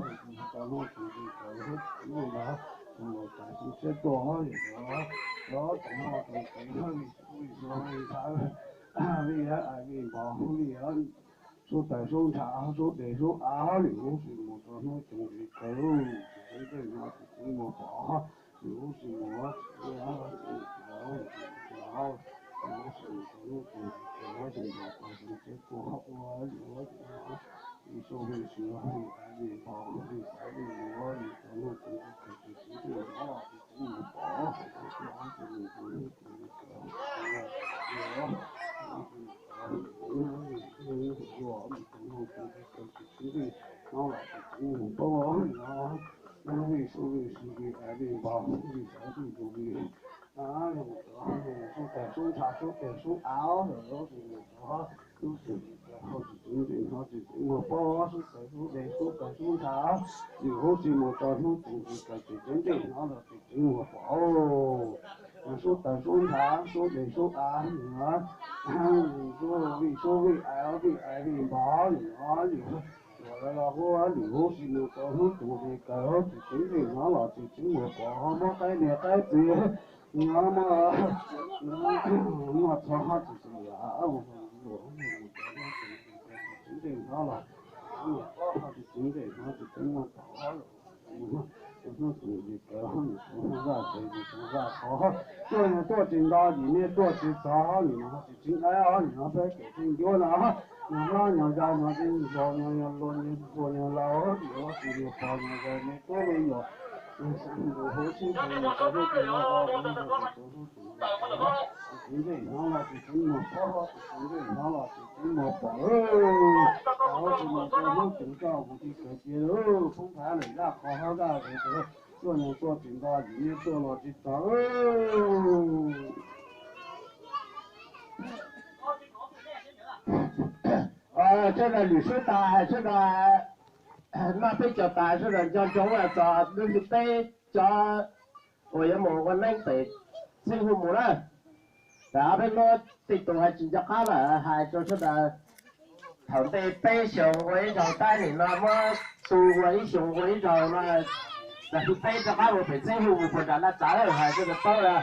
tus tau hnub tus nqi kaws, tus ntawd tus laus tas xyoo tshiab tuaj, yog tus tau hnub tus nqi kaws, vij xua vij xav, vij ais vij npog, vij sub tawg sub ntshav, sub deg sub av, lwm huv si mus tau hnub tus nqi kaws, tsis tseeb ntej no tsis tseeb muag pom, lwm huv si mus tsis tseeb, lwm huv si mus tau hnub tus nqi kaws, xyoo npog tas xyoo tshiab tuaj ua lwm huv si, vij sub vij xua vij ais vij npog, vij xav vij npog, lwm tau hnub tus nqi kaws tsis tseeb ntej no tsis tseeb muag pom, lwm huv si mus tau hnub tus nqi kaws, vij sub vij xua vij ais vij npog, vij xav vij npog, sub tawg sub ntshav sub deg sub av, lwm huv si mus tau hnub tus nqi kaws, tsis tseeb ntej no tsis tseeb muag pom, sub tawg sub deg sub tawg sub ntshav, lwm huv si mus tau hnub tus nqi kaws tsis tseeb ntej no los tsis tseeb muag pom, sub tawg sub ntshav sub deg sub av, sub vij sub vij ais vij ais vij npog, lwm huv, lwm huv si mus tau hnub tus nqi kaws tsis tseeb ntej no los tsis tseeb muag pom, muab qaib niam qaib txiv, muab, muab txhob tsis txhob yam, tsis tseeb ntej no los tsis tseeb ntej no tsis tseeb muag pom, hnub tus nqi kaws, hnub zaj tsev hnub zaj qhov, tuaj niag tuaj tsis nto, yim niag tuaj tsis txog, nim no tsis tseeb ntej, nim no peb kev tseeb ncuab no, nyuag hlob nyuag zai nyuag tseeb zog nyuag luag nyuag hluas nyuag laus, yim huv si nyuag pog nyuag zais nyuag tub nyuag yos, nyuag xeeb nyuag huv sib tw nyuag tau hnub tus nqi kaws, tsis tseeb ntej no los tsis tseeb muag pom, tsis tseeb ntej no los tsis tseeb muag pom, huv si mus tau hnub tus nqi kaws tsis kaws cia lawm, poob nrhav lawm zaj qhov hlob zaj tsev, tuaj niag tuaj tsis nto, yim niag tuaj los tsis txog. Sawv daws lwm sub tas, sawv daws noj peb caug tas, sawv daws nco ntsoov txog lub hli peb cov uas yuav mus ua neeb pem txheeb huj mus na. Tam peb lub tej tus hais tsis nco qab lawm hais rau sawv daws, thaum ntej peb xyoos ua ib zaug, tab nim no muab tu ua ib xyoos ua ib zaug no, txog hli peb rov qab mus pem txheeb huj mus puag nram Naj Txav lawm hais sawv daws paub na.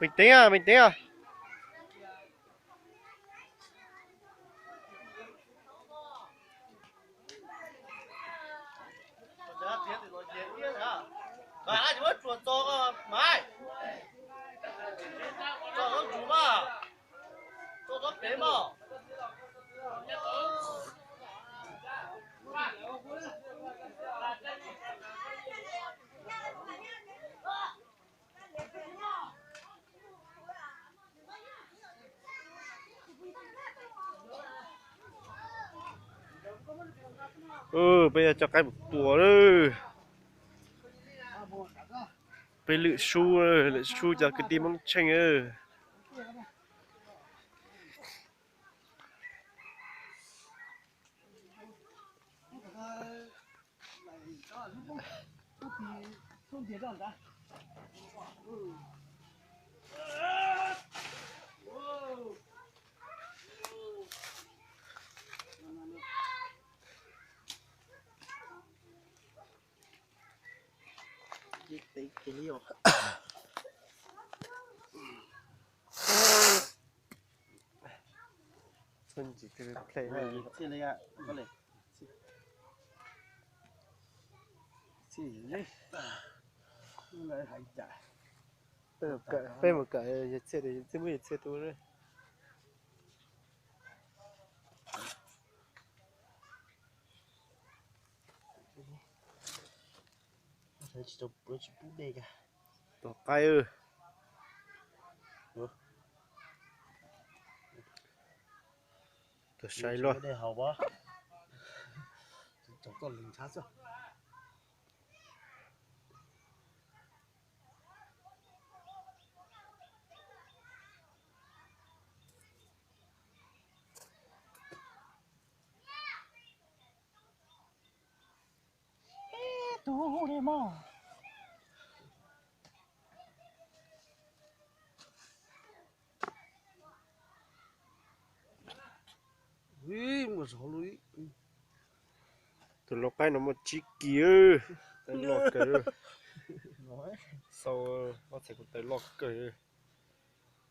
Bình tĩnh à, bình tĩnh à. Peb yog coj qaib mus tua lawm. Peb lwm sub, lwm sub cov kwv tij Hmoob Tsheej. Peb mus kawm, yawg Txhiaj, yawg Txhiaj muab yawg Txhiaj tu. Tsis pub dej, tua qaib. Tus sai luaj. Ib tug li mog. Mus zov lub. Tus lau qaib no muaj tsib kis, taw loj kawg. Xau, ob txhais kuv taw loj kawg.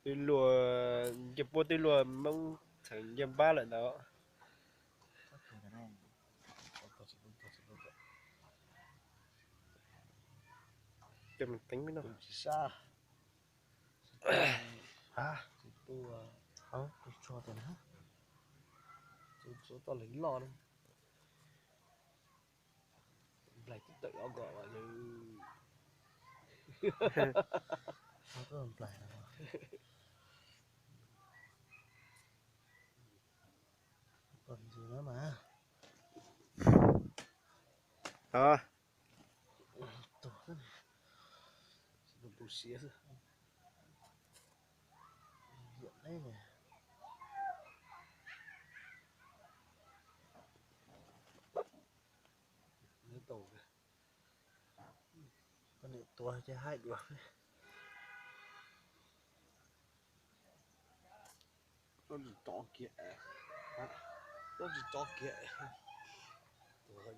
Twb luag, nce puab twb luag Hmoob txheem nce npab lawm ntawd. Coj mus teeb no. Toj leeg loj na. Nplaig tib tawm ob kom lawm. Koj niam tuav ces haib dua. Tsis tov kiag, tsis tov kiag. Tuav,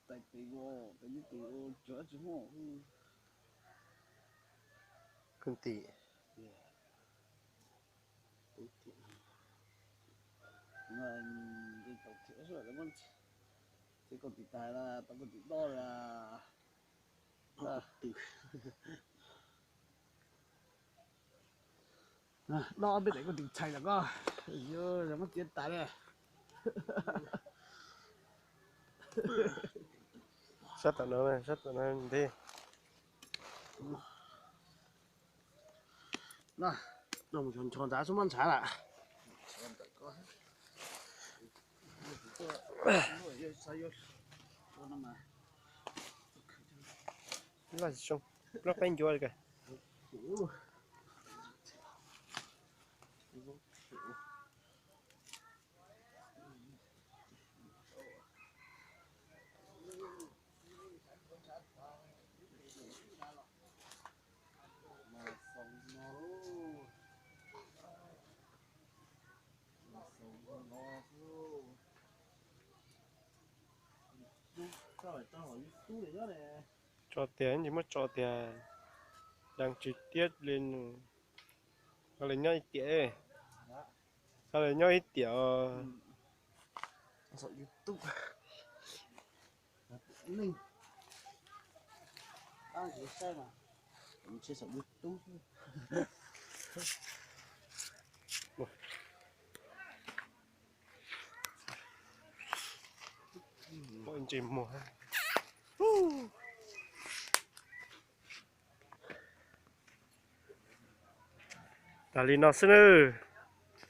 Tais tes ua, tais tes ua cov tsis muaj. Koj tim. Tau thiab, ces koj tim tais las, tau koj tim dob las. Dob peb daim koj tim txhais los koj, yog muab txiav tas li. Sab tom no, sab tom no ntej. No, no mus ncho ntshav xub muab ntshav lawm. Loj tsis zoo, loj qaib ncuav li kawg. Tso tiag, tsis muab tso tiag, leej tsis tiab li. Ho li nyob ib tiam, ho li nyob ib tiam os. Pom ntses muag. Tas li no xwb nawb.